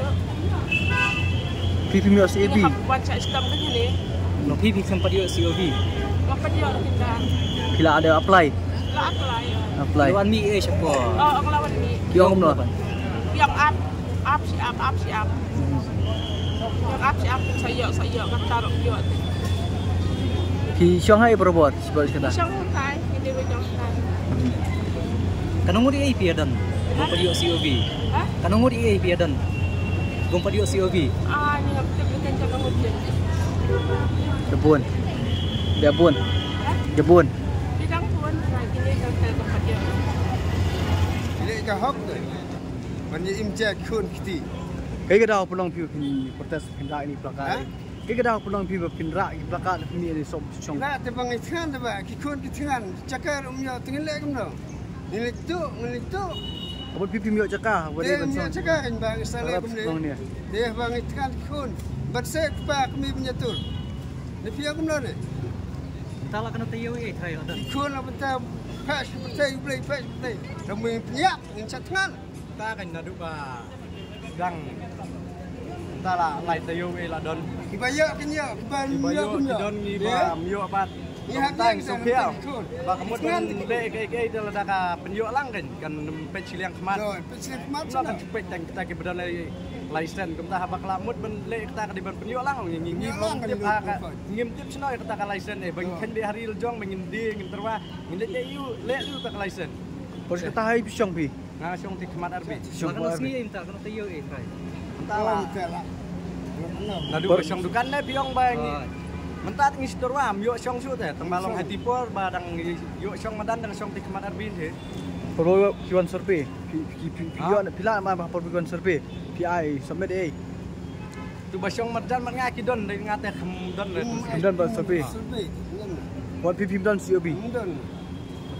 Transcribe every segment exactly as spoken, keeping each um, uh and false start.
ïoh. Phi phim ïoh C O V? Wan sha stem kan ne. No, phi phim pat ïoh C O V? Ngam pat ïoh kita. Phi la ada apply? La apply. Apply. Wan mih eh shapoh. Oh, ang lawan ni. Ki ong kumno? Ki ong ap, ap shi ap, ap shi ap. Ki ong ap shi ap, sa ïoh, sa ïoh, kata ruh ïoh. Phi shong ha i barabor, shapoh kata? Shong tai, ini ba jong tai. Kano ngut i phi ïa don? Bym pat ïoh C O V. Ha? Kano ngut i phi ïa don? Bym pat ïoh C O V. Ah, ni ngam tip ni kan jong ngut ïa. Jabun. Jabun. Ha? Jabun. Ni dang bun, na kini dang tai bym pat ïoh. Ini ka hok tu. Ban ïa im jia khun kiti. Kaei ka daw pynlong phi phin protest phin rah ïa i placard? Ha? Kaei ka daw pynlong phi ba phin rah ïa i placard phin ïa i sop shong? Rah te ba ngi thngan te ba ki khun ki thngan. Jaka ruh ym ïoh te ngin leh kumno? Ngin leh tu, ngin leh tu. Ka bun phi phim ïoh jaka ba dei ban shong. Te ym ïoh jaka kan ba ngi sa leh kumne. Te ba ngi thngan ki khun. Bad se kpa kmie ban ïatur. Ne phi ïa kumno ne? Mynta la kano taïew ei trai la don. Ki khun la mynta phah sha pyrthei, U Blei phah sha pyrthei. Ram ngin pynïap, ngin sa thngan. Ta kan naduh ba dang ta la lai taïew ei la don. Kiba ïoh kin ïoh, kiba ym ïoh kin ïoh. Don ngi ba ym ïoh pat. Ngi hap tang suk hiau. Ba ka mut ban leh kaei kaei te lada ka pynïoh lang kan, kan peit shiliang khmat. Peit shiliang khmat. Kan peit tang kita kiba don license kumta haba ka la mut ban leh kita ka dei ban pynïoh lang. Ngi ngi ngim tip ha ka, ngim tip shano ïa kata ka license eh. Ba ngin khein beit ha ri la jong ba ngin die ngin tyrwa. Ngin leh ïa u leh ïa u ta ka license. Por kata hai phi shong phi. Nga shong ti khmat arbi. Shong ti khmat arbi. Mynta kano taïew ei trai. Mynta la. Naduh ba shong dukan ne phi ong ba ngi. Mynta ngi sdor wa ym ïoh shong shuh te tang ba long ha ti por ba dang ïoh shong madan dang shong ti khmat arbi te. Por phi wan survey. Phi phi phi ïoh phi la ma por phi wan survey. Phi ai submit ei. Tu ba shong madan mat nga ki don dei nga te kham don le. Kham don ba survey. Wan phi phim don C O V.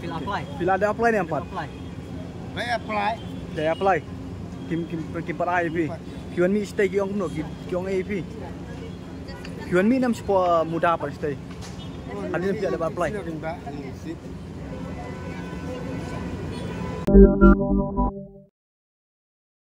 Phi la apply. Phi la da apply ne em pat? Apply. Ba apply. Da apply. Kim kim kim pat ai phi. Phi wan mih shatei ki ong kumno ki ong ei phi. Phi wan mih ne em shapoh MUDA pat shatei. Hadien phi la da apply.